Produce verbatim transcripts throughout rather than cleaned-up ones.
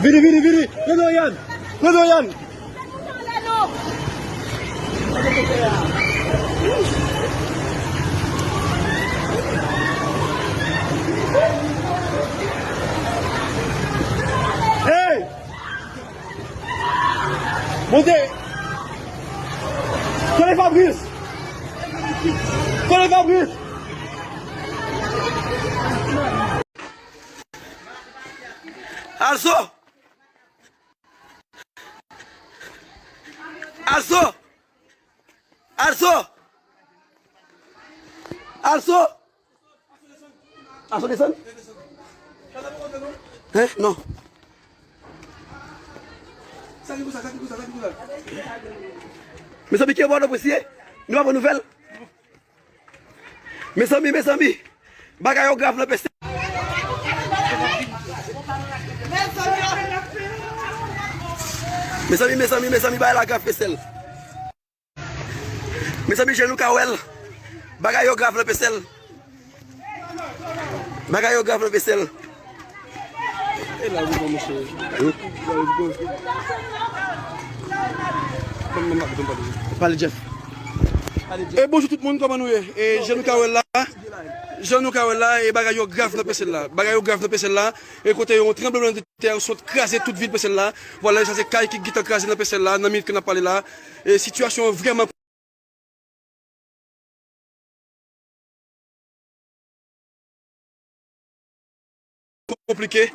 Vini, vini, vini. Pran nan Yann. Pran nan Yann. Hey! Monte! Tande Fabrice! Tande Fabrice! Alzo! Alzo! Alzo! Alzo! Alzo desann? Hein? Non. Mezanmi, ki bò nou presiye? Nou pa pran nouvèl. Mezanmi, mezanmi, bagay yo grav nan Pestèl. Mezanmi, mezanmi, mezanmi, bagay la grav Pestèl. Mezanmi, je nou ka wè l. Bagay yo grav nan Pestèl. Bagay yo grav nan Pestèl. E la, ou bon, mesye. Pale, Jeff. E bonjou tout moun, kòman nou ye? E jan nou ka wè la, jan nou ka wè la, e bagay yo grav nan Pestèl la. Bagay yo grav nan Pestèl la. E kote yon tranblemanntè sot kraze tout vil Pestèl la. Vwala, sa se kay ki gentan kraze nan Pestèl la, nan minit ke n ap pale la. E sitiyasyon an vrèman konplike,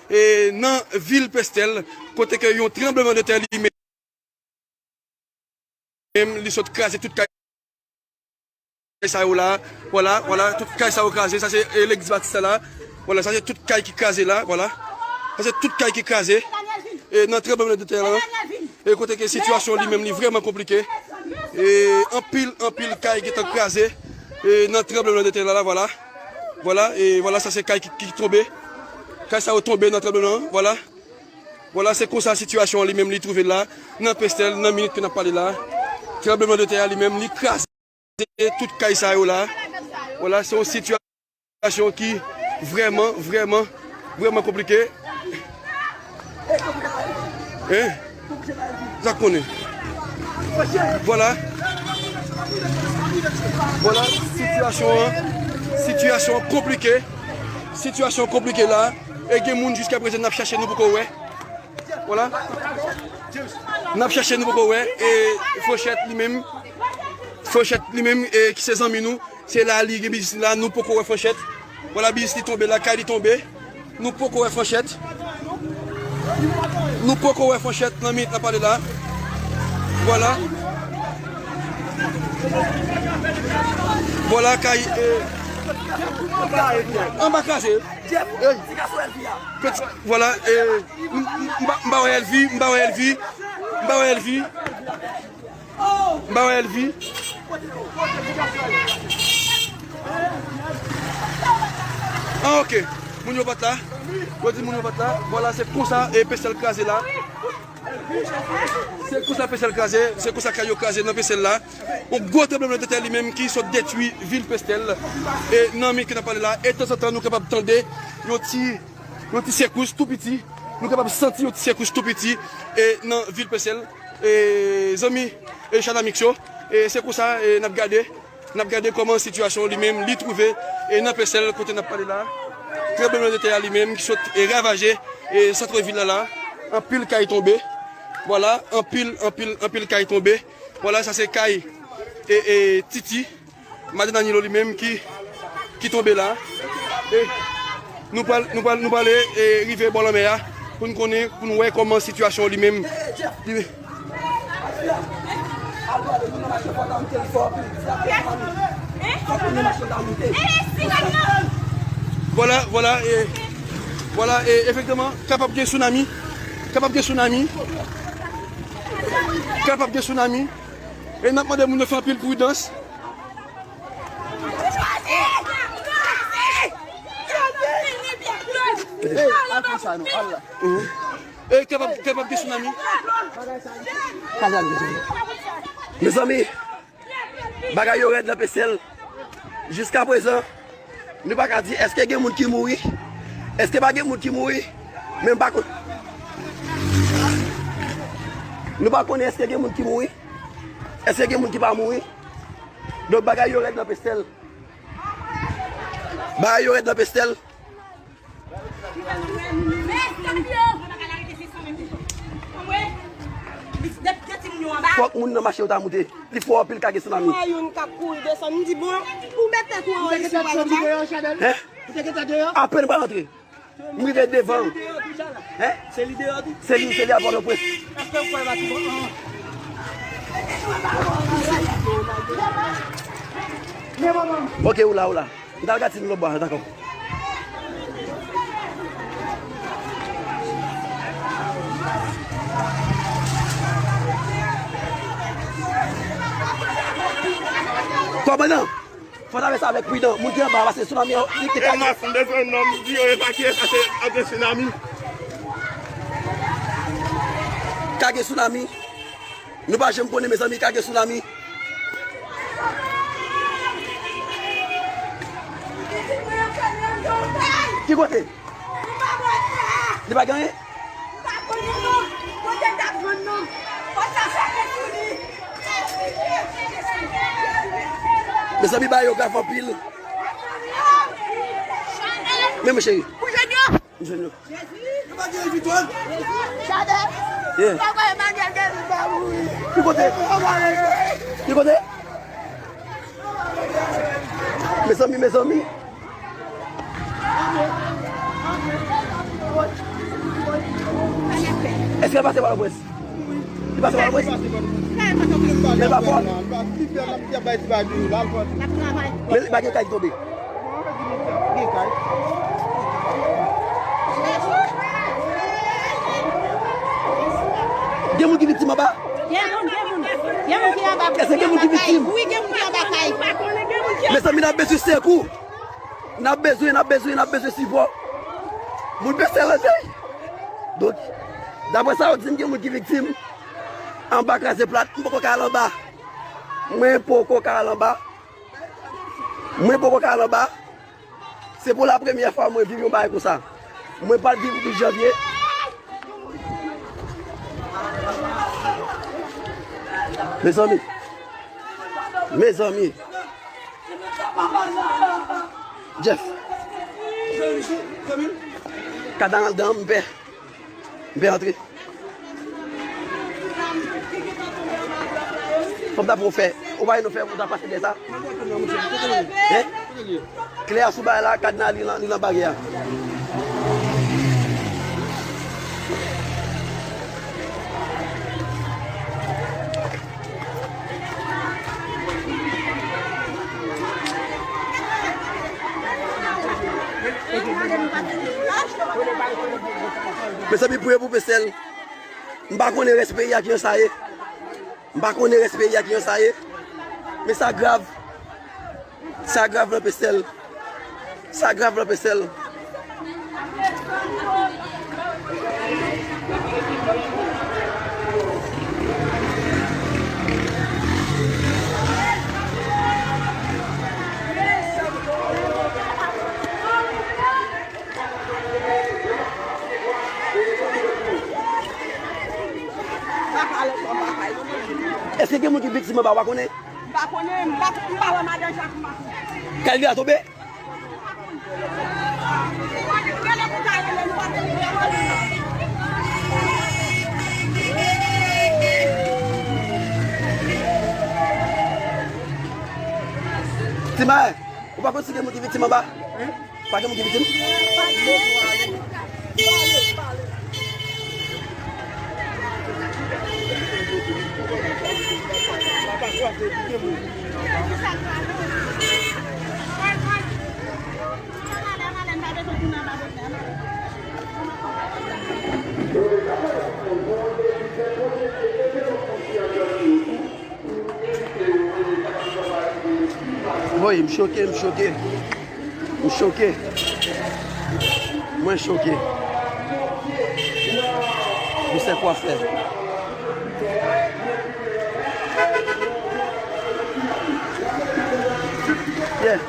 e, nan vil Pestèl, kote ke yon tranblemanntè li menm, li sot kraze tout kay sa yo la. Vwala, vwala, tout kay sa yo kraze. Sa se, e, legliz Batis la. Vwala, sa se tout kay ki kraze la. Vwala. Sa se tout kay ki kraze. E nan tranblemanntè la. E kote ke sitiyasyon li menm li vrèman konplike. E anpil, anpil kay gentan kraze. E nan tranblemanntè la, la, vwala. Vwala, e vwala, sa se kay ki, ki tonbe. Kay sa yo tonbe nan tranbleman, vwala. Vwala, se konsa sitiyasyon li menm li twouve l la, nan Pestèl, nan minit ke n ap pale la. Tranblemanntè a li menm, li kraze tout kay sa yo la. Vwala, se yon sitiyasyon ki vrèman, vrèman, vrèman konplike. Hein? Sa konnen. Vwala. Vwala, sitiyasyon an, sitiyasyon konplike. Sitiyasyon konplike la. E gen moun jiskaprezan n ap chache nou poko wè. Vwala. N ap chache nou poko wè. E Franchette li menm. Franchette li menm, e ki se zanmi nou. Se la li gen biznis li la. Nou poko wè Franchette. Vwala, biznis li tonbe la. Kay li tonbe. Nou poko wè Franchette. Nou poko wè Franchette nan minit n ap pale la. Vwala. Vwala, kay, e, anba kraze. Ey. Peti, vwala, e, m, m, m pa, m pa wè Elvi, m pa wè Elvi, m pa wè Elvi, m pa wè Elvi. Ah, ok. Moun yo pa t la. Yo di moun yo pa t la. Vwala, se konsa, e, Pestèl kraze la. Se konsa Pestèl kraze, se konsa kay yo kraze nan Pestèl la. Yon gwo tranblemanntè li menm ki sot detwi vil Pestèl. E nan minit ke n ap pale la, e tanzantan nou kapab tande yon ti, yon ti sekous tou piti. Nou kapab santi yon ti sekous tou piti, e nan vil Pestèl. E zanmi, e Chanamix yo, e se konsa, e n ap gade. N ap gade kòman sitiyasyon li menm li twouve, e nan Pestèl kote n ap pale la. Tranblemanntè a li menm ki sot e ravaje, e sant vil la la. Anpil kay tonbe. Vwala, anpil, anpil, anpil kay tonbe. Vwala, sa se kay, e, e Titi, madanm Danilo li menm ki, ki tonbe la. E Nou pral, nou pral, nou pral, e, rive bò lanmè a pou n konnen, pou n wè kòman sitiyasyon li menm. Li, vwala, vwala, e, vwala, e, efektivman, kapab gen tsunami. Kapab gen tsunami. Kapab gen tsunami. E n ap mande moun yo fè anpil pridans. Ey, al pran sa nou, al la. E kapab, kapab gen tsunami. Mezanmi, bagay yo rèd nan Pestèl. Jiskaprezan, nou pa ka di èske gen moun ki mouri, Èske pa gen moun ki mouri? Men m pa konn. Nou pa konnen èske gen moun ki mouri? Èske gen moun ki pa mouri? Donk bagay yo rèd nan Pestèl. Bagay yo rèd nan Pestèl. Fòk moun nan mache yo ta moute. Li fò anpil, ka gen tsunami. Mwen youn k ap kouri desann, m di, bon, ou met tèt ou anwo isi, w al anba. Hein? Apèn m pral antre. M rive devan. Hein? Se li deyò tou? Se li, se li a Pòtoprens. Èske w kwè l pa ti bon? Ok, ou la, ou la. M t al gad si nou lòt bò a, dakò. Kòmandan, fò n ap fè sa avèk pridan. Moun ki anba a, paske tsunami an, li te... E mas m bezwen nonm di yo evakye, paske ap gen tsunami. Ka gen tsunami. Nou pa janm konnen, mezanmi, ka gen tsunami. Ki kote? Li pa gen anyen? Mezanmi, bagay yo grav anpil. Men, mon cheri. M jwenn yo. Jezi! Yo pa gen evitwal. Chadè! Yeah. Papa Emmanuel Guéry pa mouri. Ki kote? Ki kote? Mezanmi, mezanmi. Èske l pase pa la près? Li pase pa la près? Men pa fò. Men li pa gen kay ki tonbe. Gen moun ki viktim anba? Gen moun, gen moun. Gen moun ki anba. Èske gen moun ki viktim? Wi, gen moun ki anba kay. Mezanmi, n ap bezwen sekou. N ap bezwen, n ap bezwen, n ap bezwen sipò. Moun Pestèl antre. Donk, daprè sa yo di m, gen moun ki viktim. Anba kraze plat, m poko ka al anba. Mwen poko ka al anba. Mwen poko ka al anba. Se pou la premyè fwa mwen viv yon bagay konsa. Mwen pral viv uit janvye. Mezanmi. Mezanmi. Jeff. Kad la anndan, m pè. M pè antre. Fò m ta fè w fè. Ou pa wè nou fè, ou ta pase dèyè sa. Hein? Klè a sou bagay la, kad la, li nan, li nan baryè a. Mezanmi, priye pou Pestèl. M pa konnen rès peyi a kijan sa ye. M pa konnen rès peyi a kijan sa ye. Men sa grav. Sa grav nan Pestèl. Sa grav nan Pestèl. Èske gen moun ki viktim anba, w pa konnen? M pa konnen, m pa, m pa wè madan Jakma. Kalvè a tonbe? Ti Mayen, ou pa konn si gen moun ki viktim anba? Pa gen moun ki viktim? Woy, m choke, m choke. M choke. Mwen choke. Misye kwafè. Yeah.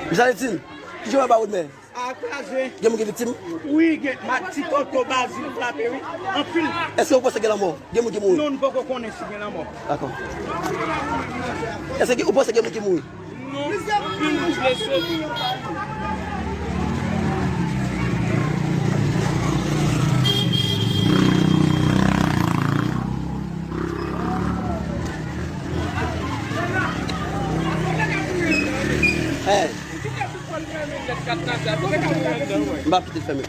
Miss Alexine, ki jan w ba ou mè? A kraze. Gen moun ki viktim? Wi, gen. Ma ti tonton Bazil frape, wi. Anpil. Èske ou panse gen lanmò? Gen moun ki mouri? Non, nou poko konnen si gen lanmò. Dakò. Èske ou panse gen moun ki mouri? Non, anpil moun blese. Hey. M p ap kite l fèmen.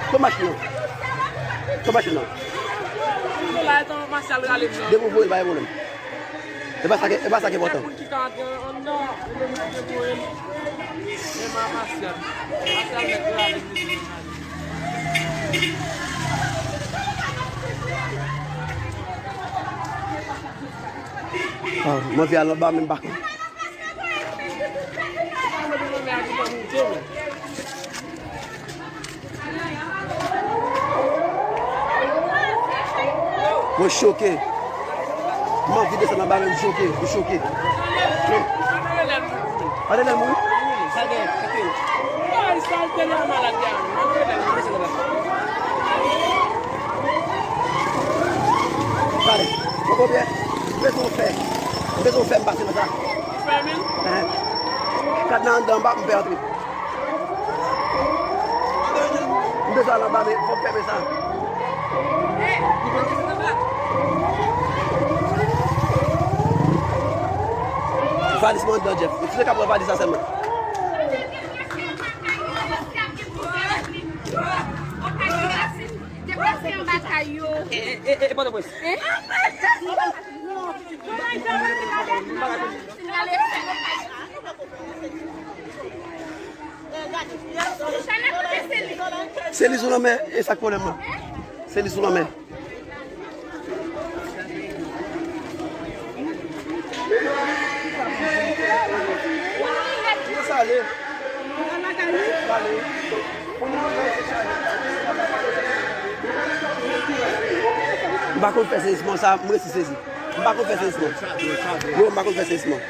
Pran machin nan. Pran machin nan. Depi w voye l, pa gen pwoblèm. E pa sa ki, e pa sa ki enpòtan. Ah, mwen vin al anba, men m pa konn. Mwen choke. Mwen anvi desann anba, men m choke, m choke. Andedan l mouri? Pale. Poko byen. M bezwen w fè. M bezwen w fè m pase nan sa. Fèmen? Ehe. Kad nan anndan anba, m pè antre. M bezwen al anba, men fò m fèmen sa. Valiz mwen anndan, Jeff. Ou te ka pran valiz la sèlman. Deplase anba kay yo. E, e, e, e Pòtoprens. Hein? Se li sou lanmè, e sa k pwoblèm nan. Se li sou lanmè. M pa konn fè seyisman sa, m resi sezi. M pa konn fè seyisman. Yo, m pa konn fè seyisman.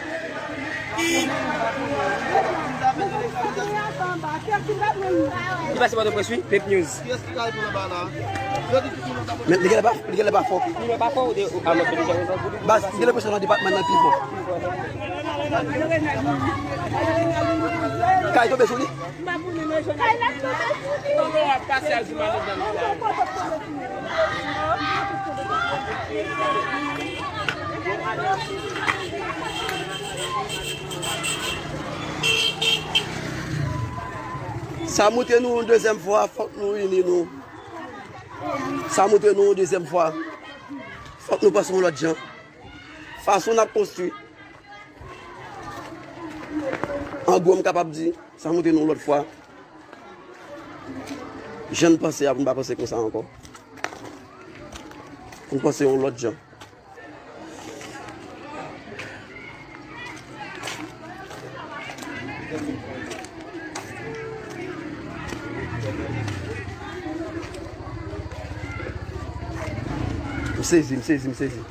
Li pase Pòtoprens, wi, Pep News. Men li genlè pa, li genlè pa fò. Baz, m gen lenpresyon nan depatman nan pi fò. Kay tonbe sou li. Sa montre nou yon dezyèm fwa, fòk nou ini nou. Sa montre nou yon dezyèm fwa, fòk nou panse yon lòt jan. Fason n ap konstwi, an gwo, m kapab di, sa montre nou yon lòt fwa, jan n panse a, pou n pa panse konsa ankò. Pou n panse yon lòt jan. M sezi, m sezi, m sezi.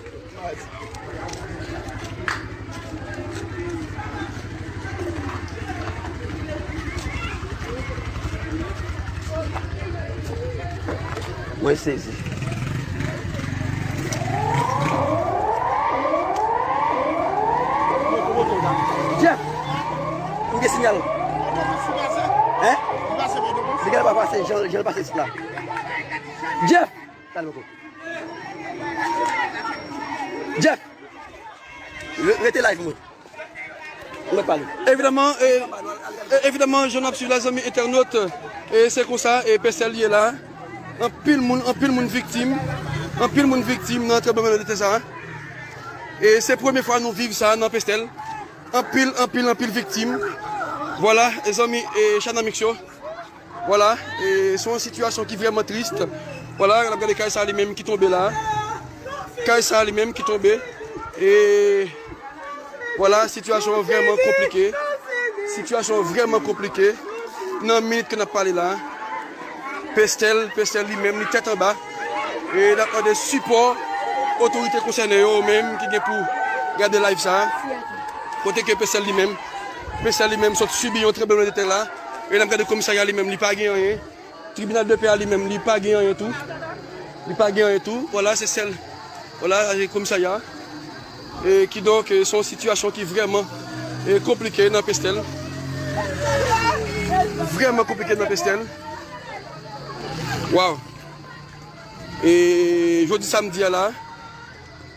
Mwen sezi. Jeff! M gen siyal. Hein? Li genlè pa pase, jan, jan l pase isit la. Jeff! Talè poko. Jeff! Re-, rete live mwen. Mwen pale. Evidaman, e, e, evidaman, jan n ap swiv la, zanmi entènot, e se konsa, e Pestèl ye la. Anpil moun, anpil moun viktim. Anpil moun viktim nan tranblemanntè sa. E se premye fwa nou viv sa nan Pestèl. Anpil, anpil, anpil viktim. Vwala, e zanmi, e Chanamix yo. Vwala, e se yon sitiyasyon ki vrèman tris. Vwala, n ap gade kay sa li menm ki tonbe la. Kay sa li menm ki tonbe. E vwala, sitiyasyon an vrèman konplike. Sitiyasyon an vrèman konplike. Nan minit ke n ap pale la, Pestèl, Pestèl li menm, li tèt anba. E n ap mande sipò otorite konsène yo, yo menm ki gen pou gade live sa a. Kote ke Pestèl li menm, Pestèl li menm sot sibi yon tranblemanntè la. E n ap gade komisarya li menm, li pa gen anyen. Tribinal de pè a li menm, li pa gen anyen tou. Li pa gen anyen tou. Vwala, se sèl. Vwala, komisarya. E kidonk, e, se yon sitiyasyon ki vrèman, e, konplike nan Pestèl. Vrèman konplike nan Pestèl. Waw. E jodi samdi a la,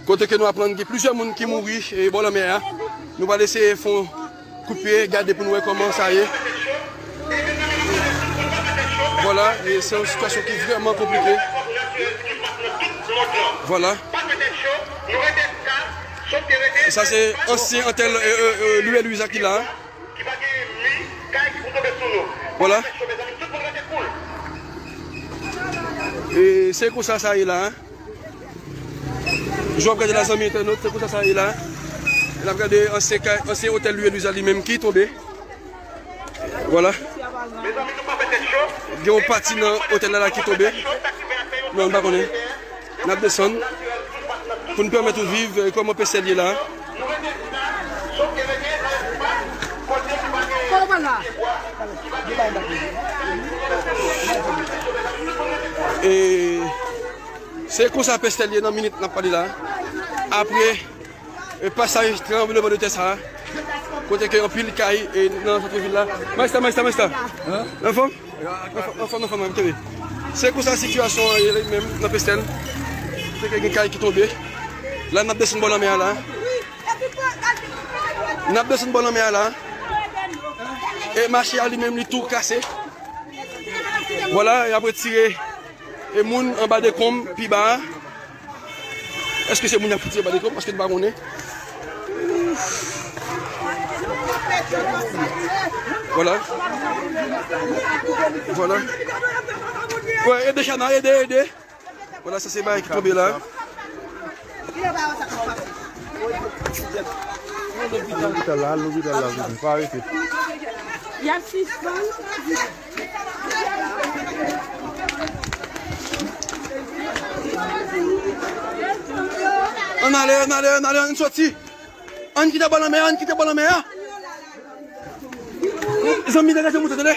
kote ke nou aprann gen plizyè moun ki mouri, e, bò lanmè a. Nou pral eseye fè yon kout pye, gade pou nou wè kòman sa ye. Vwala, e se yon sitiyasyon ki vrèman konplike. Vwala. E sa se ansyen antèl, e, e, e, Louis Louisa ki la. Vwala. E se konsa sa ye la. Jan w ap gade la, zanmi entènot, se konsa sa ye la. N ap gade ansyen kay, ansyen otèl Louis Louisa li menm ki tonbe. Vwala. Gen yon pati nan otèl la, la ki tonbe. Non, nou pa konnen. N ap desann pou n pèmèt ou viv, eh, kòman Pestèl ye la. E se konsa Pestèl ye nan minit n ap pale la. Apre, e, pasaj tranblemanntè sa a, kote ke anpil kay, e, nan sant vil la. Majesta, majesta, majesta. Anfòm? Anfòm, anfòm, anfòm, kenbe. Se konsa sitiyasyon an ye li menm nan Pestèl. Kote ke gen kay ki tonbe. La, n ap desann bò lanmè a la. N ap desann bò lanmè a la. E mache a li menm, li tou kase. Vwala, y ap retire, e, moun anba dekonm pi ba a. Èske se moun y ap fout anba dekonm? Paske nou pa konnen. Vwala. Vwala. Wè, ede Chana, ede, ede. Vwala, sa se bagay ki tonbe la. Lopital la, lopital la, pa rete. Y ap sispann. Ann ale, ann ale, ann ale, ann soti. Ann kite bò lanmè a, ann kite bò lanmè a. Zanmi, degaje moto, tande.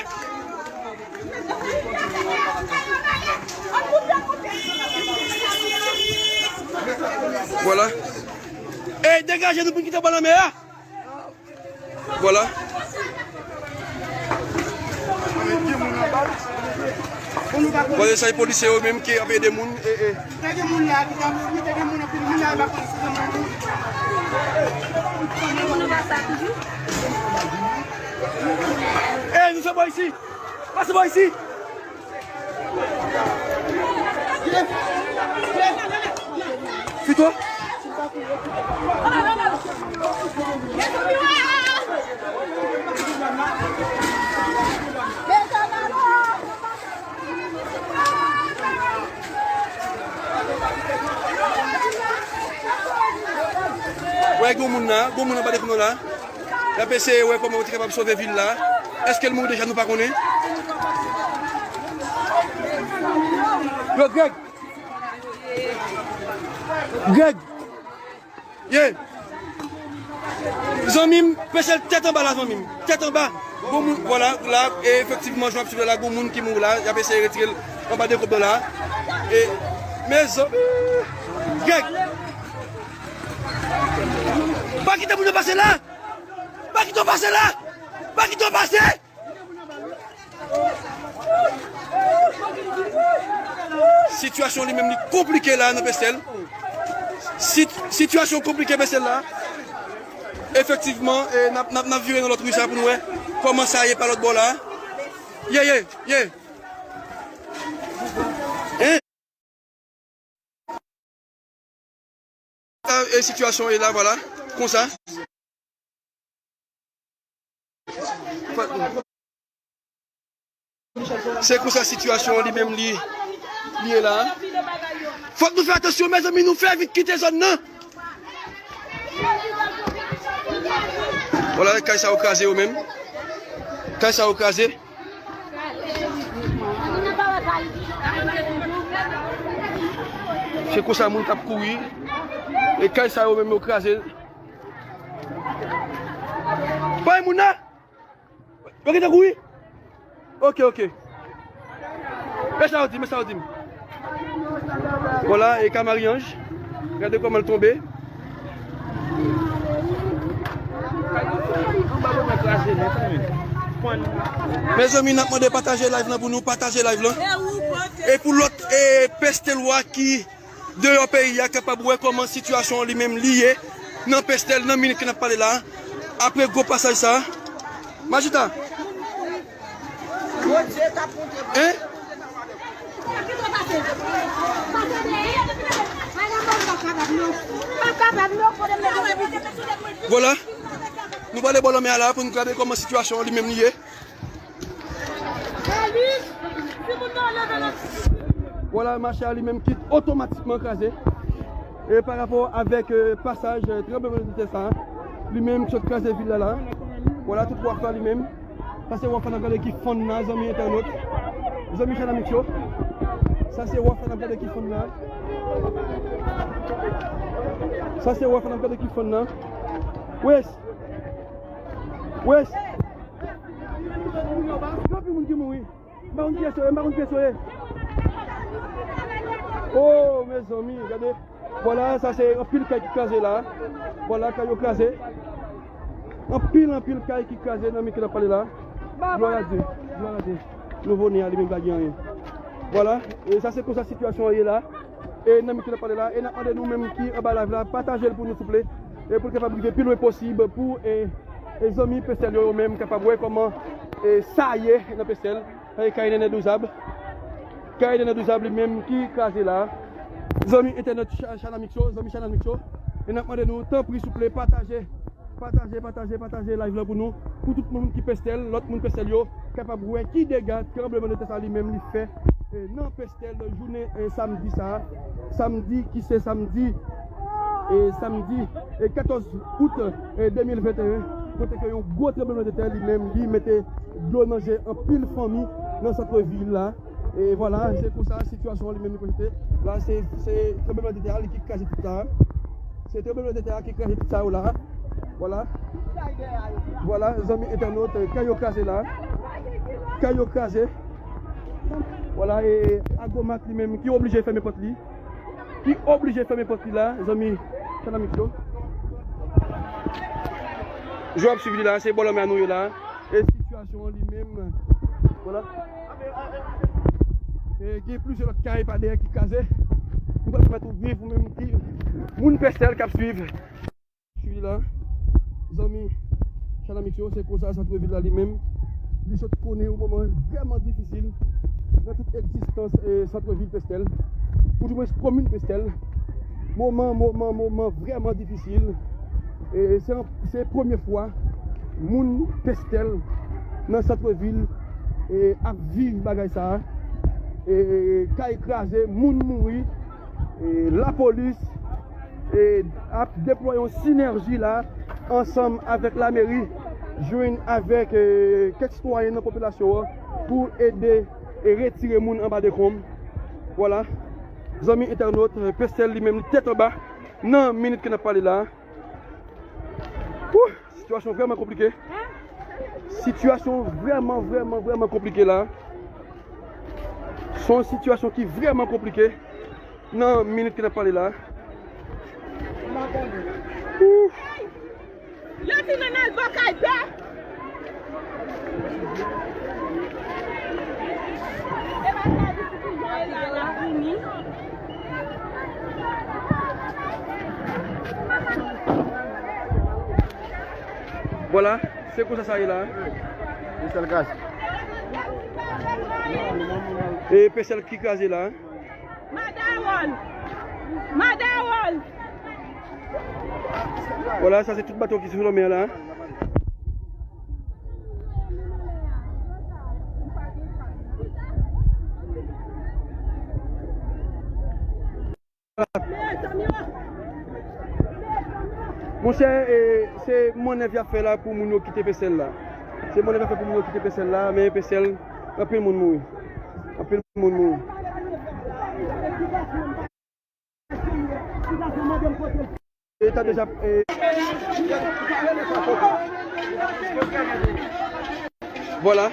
Vwala. Ey, degaje nou pou n kite bò lanmè a. Vwala. Vwala, sa e polisye yo menm ki ap ede moun. E, e. Ey, nou fè bò isi. Pase bò isi. Fito. Wè, gen moun la, gen moun anba dekonm nan la. Y ap eseye wè kòman yo te kapab sove vil la. Èske l mouri deja, nou pa konnen. Yo, Greg! Greg! Ye! Zanmi m, Pestèl tèt anba la, zanmi m. Tèt anba. Gon moun, vwala, la, e efektivman, jan w ap swiv la, gon moun ki mouri la, y ap eseye retire l anba dekonm nan la. E, mezanmi! Greg! Pa kite moun yo pase la! Pa kite yo pase la! Pa kite yo pase! Sitiyasyon li menm li konplike la nan Pestèl. Sit-, sitiyasyon konplike Pestèl la. Efektivman, e, n ap, n ap, n ap vire nan lòt ri sa pou nou wè kòman sa ye pa lòt bò la. Ye, ye, ye. Hein? E sitiyasyon e la, vwala, konsa. Se konsa sitiyasyon li menm li, li ye la. Fòk nou fè atansyon, mezanmi, nou fè vit kite zòn nan. Vwala, kay sa yo kraze yo menm. Kay sa yo kraze. Se konsa moun k ap kouri. E kay sa yo menm yo kraze. Pa gen moun la? Yo gentan kouri? Ok, ok. Men sa yo di, men sa yo di m. Vwala, e ka Marie-Ange. Gade kòman l tonbe. Mezanmi, n ap mande pataje live lan pou nou, pataje live lan. E pou lòt, e, Pestelwa ki deyò peyi a kapab wè kòman sitiyasyon an li menm li ye nan Pestel nan minit ke n ap pale la, apre gwo pasaj sa. Majita. Hein? Vwala. Nou prale bò lanmè a la pou nou gade kòman sitiyasyon an li menm li ye. Vwala, mache a li menm ki otomatikman kraze. E pa rapò avèk, e, pasaj, e, tranblemanntè sa, li menm ki sot kraze vil la la. Vwala, tout waf la li menm. Sa se waf la n ap gade ki fann la, zanmi entènot. Zanmi Chann Amik yo. Sa se waf la n ap gade ki fann la. Sa se waf la n ap gade ki fann la. Wes. Wes. Gen anpil moun ki mouri. M pa konn kiyès yo ye, m pa konn kiyès yo ye. Oh, mezanmi, gade. Vwala, sa se anpil kay ki kraze la. Vwala, kay yo kraze. Anpil, anpil kay ki kraze nan minit ke n ap pale la. Glwa a Dye, glwa a Dye. Nouvo ne a li menm pa gen anyen. Vwala, e sa se konsa sitiyasyon an ye la. E nan minit ke n ap pale la, e n ap mande nou menm ki anba live la, pataje l pou nou souple. E pou l kapab rive pi lwen posib pou, e, e zanmi Pestel yo, yo menm kapab wè kòman, e, sa ye nan Pestel. Sa se kay Nènè Douzab. Kay Nènè Douzab li menm ki kraze la. Zanmi entènot Cha-, Chann Amik yo, zanmi Chann Amik yo. E n ap mande nou, tanpri, souple, pataje. Pataje, pataje, pataje live lan pou nou. Pou tout moun ki Pestel, lòt moun Pestel yo, kapab wè ki dega tranblemanntè sa li menm li fè, e, nan Pestel, jounen, e, samdi sa. Samdi ki se samdi, e, samdi, e, katòz out, e, de mil venteyen, kote ke yon gwo tranblemanntè li menm li mete dlo nan je anpil fanmi nan sant vil la. E vwala, se konsa sitiyasyon an li menm li prezante. La, se, se tranblemanntè a li ki kraze tout sa. Se tranblemanntè a ki kraze tout sa yo la. Vwala. Vwala, zanmi entènot, kay yo kraze la. Kay yo kraze. Vwala, e Agromax li menm ki oblije fèmen pòt li. Ki oblije fèmen pòt li la, zanmi Chann Amik yo. Jan w ap swiv li la, se bò lanmè a nou ye la. E sitiyasyon an li menm, vwala. E gen plizyè lòt kay pa dèyè ki kraze. Nou pral pèmèt ou viv, ou menm ki moun Pestel k ap swiv. Swiv la, zanmi Chann Amik yo, se konsa sant vil la li menm. Li sot konnen yon moman vrèman difisil nan tout egzistans, e, sant vil Pestel. Ou di mwens komin Pestel. Moman, moman, moman vrèman difisil. E se, se premye fwa moun Pestel nan sant vil, e, ap viv bagay sa a. E, kay kraze, moun mouri, e, lapolis, e, ap deplwaye yon sinèji la ansanm avèk lameri, jwenn avèk, e, kèk sitwayen nan popilasyon an pou ede e retire moun anba dekonm. Vwala. Zanmi entènot, Pestel li menm li tèt anba nan minit ke n ap pale la. Wouh! Sitiyasyon vrèman konplike. Sitiyasyon vrèman, vrèman, vrèman konplike la. Se yon sitiyasyon ki vrèman konplike nan minit ke n ap pale la. Wouh! Yo di nan al bò kay pè. Vwala, se konsa sa ye la. Pestel kraze. E Pestel ki kraze la. Madawòl! Madawòl! Vwala, sa se tout bato ki sou lanmè a la. Monchè, e, se mannèv y ap fè la pou moun yo kite Pestel la. Se mannèv y ap fè pou moun yo kite Pestel la, men Pestel, anpil moun mouri. Anpil moun mouri. Li ta deja, e, vwala.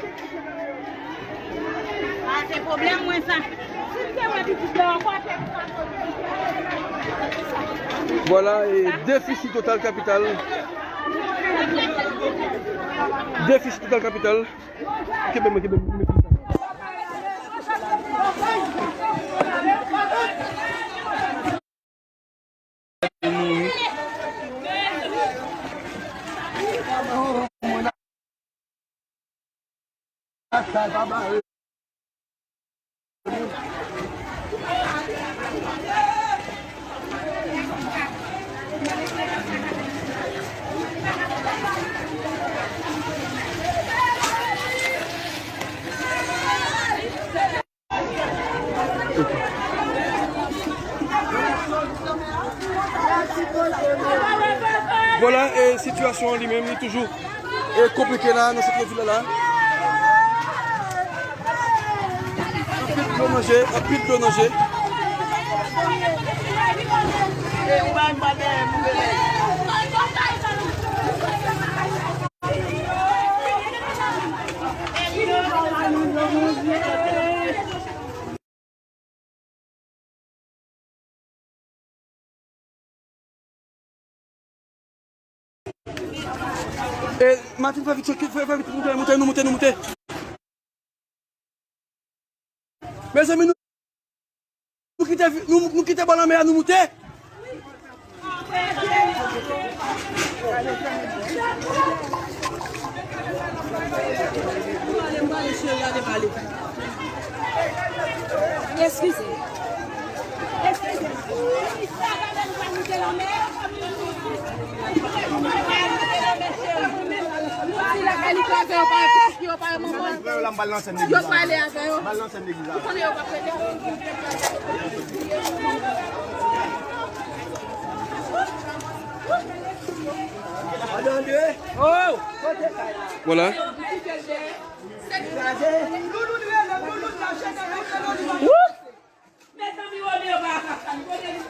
A, se pwoblèm mwen sa. Si m te wè pitit la ankò, te Vwala, e, defisi total kapital. Defisi total kapital. Kenbe mwen, kenbe mwen. Vwala, e sitiyasyon an li menm, li toujou, e, konplike la, nan sant vil la. Anpil dlo nan je, anpil dlo nan je. E, Martin, fè vit, fè, fè vit, moute, moute, nou moute, nou moute. Mezanmi, nou, nou kite, nou, nou kite bò lanmè a, nou moute. Eskize. Eskize. Yo pale avè yo. Ou konnen yo pa prete. Vwala. Mezanmi, Romeo pa ka sa, li konnen li.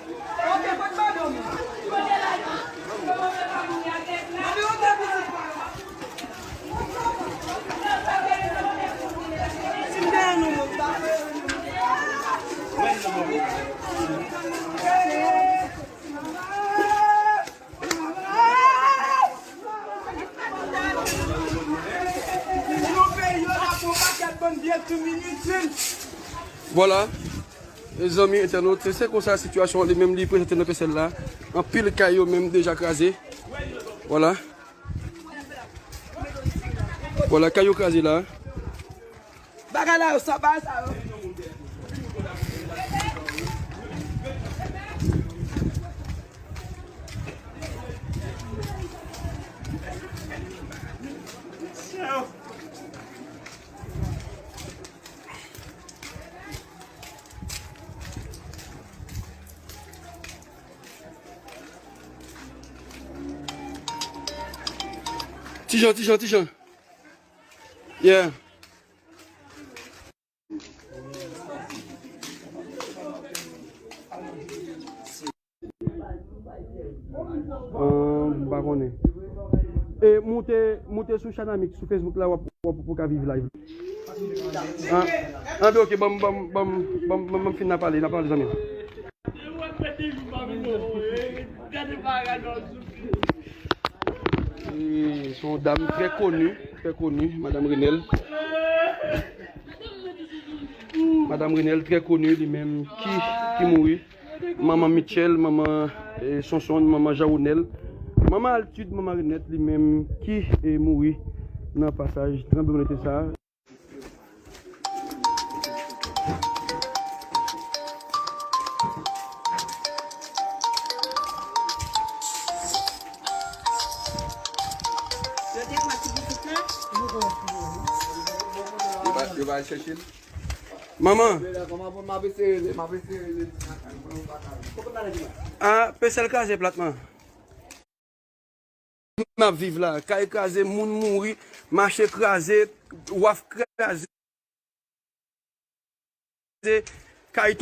Ok, fòk ba dòmi. Li konnen la, Romeo pa mouri ak èk la. Mami, ok, pitit. Si m te an nou moun, pa. Vwala. Mezanmi entènot, se konsa sitiyasyon an li menm li prezante nan Kèsèl la. Anpil kay yo menm deja kraze. Vwala. Vwala, kay yo kraze la. Bagay la yo sa, bagay sa yo. Ti Jan, Ti Jan, Ti Jan. Yeah. Ahn, m pa konnen. E moute, moute sou Chanamix, sou Facebook la, w ap, w ap, w ap ka viv live. An, an, ok, ban m, ban m, ban m, ban m, ban m, ban m fin nan pale, nan pale, zanmi. E, se yon dam trè koni, trè koni, Madanm Renel. Madanm Renel, trè koni, li menm ki, ki mouri. Manman Mitchell, manman, e, Sonson, manman Jean Ronel. Manman Altid, manman Renette, li menm ki, e, mouri nan pasaj tranblemanntè sa a. Yo te pran ti pitit la? Yo va, yo va al chèche l. Manman. A, Pèsèl kraze plat man. M ap viv la, kay kraze, moun mouri, mache kraze, waf kraze, kay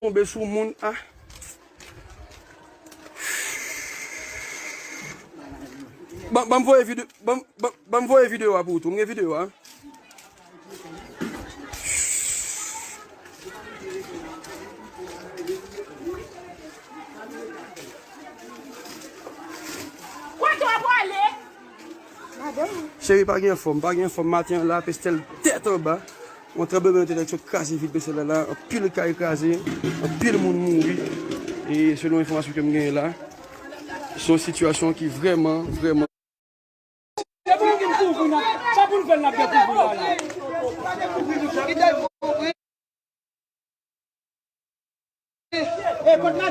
tonbe sou moun. A, Ban, ban m voye vide-, ban, ban, ban m voye videyo a pou ou tou. M gen videyo a. Kote w ap ale? Cheri, pa gen fòm, pa gen fòm. Maten an la, Pestèl tèt anba. Yon tranblemanntè tèt sot kraze vil Pestèl la, la. Anpil kay kraze, anpil moun mouri. E selon enfòmasyon ke m genyen la, se yon sitiyasyon ki vrèman, vrèman. Se pou nou vin kouvri, non. Sa pou nou fè, n ap dekouvri la, la. E, kot la?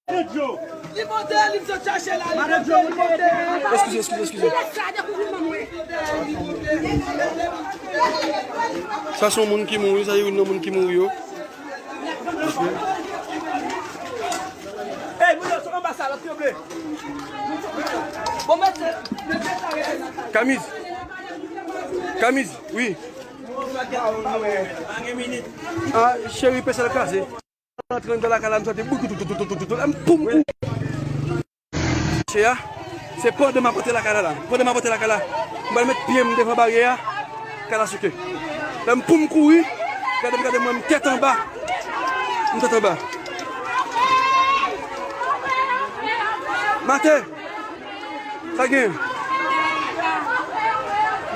Madan Djo. Li monte, li sot chache la, li monte, li monte. Eskize, eskize, eskize. Sa se yon moun ki mouri, sa se youn nan moun ki mouri yo. Ey, moun yo, se anba sa, lòt yo vle. Bon, mete, mete sa, rete la. Kamiz. Kamiz, wi. Ah, cheri, Pestèl kraze. Antre anndan lakay la, m soti boukoutoutoutoutoutou, m poum kou. Che a, se pandan m ap antre lakay la la. Pandan m ap antre lakay la, m pral met pye m devan baryè a, kay la souke. Lè m poum kouri, gade m, gade mwen, m tèt anba. M tèt anba. Maten, sa gen?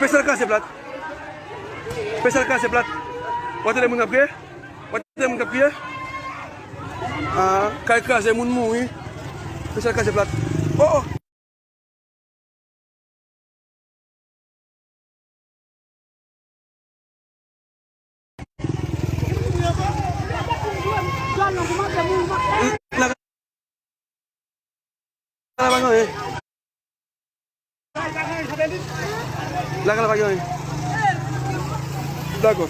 Pestèl kraze plat. Pestèl kraze plat. Ou tande moun ap kriye? Ou tande moun k ap kriye? Ah, kay kraze, moun mouri. Pestèl kraze plat. Oh, oh. Lakay la pa gen anyen. Lakay la pa gen anyen. Dakò.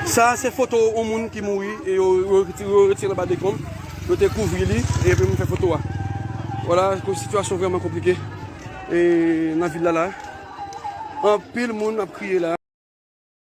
Sa a se foto yon moun ki mouri e yo, yo, yo retire anba dekonb. Yo te kouvri li e epi moun fè foto a. Vwala, sitiyasyon vrèman konplike e nan vil la la. Anpil moun ap kriye la.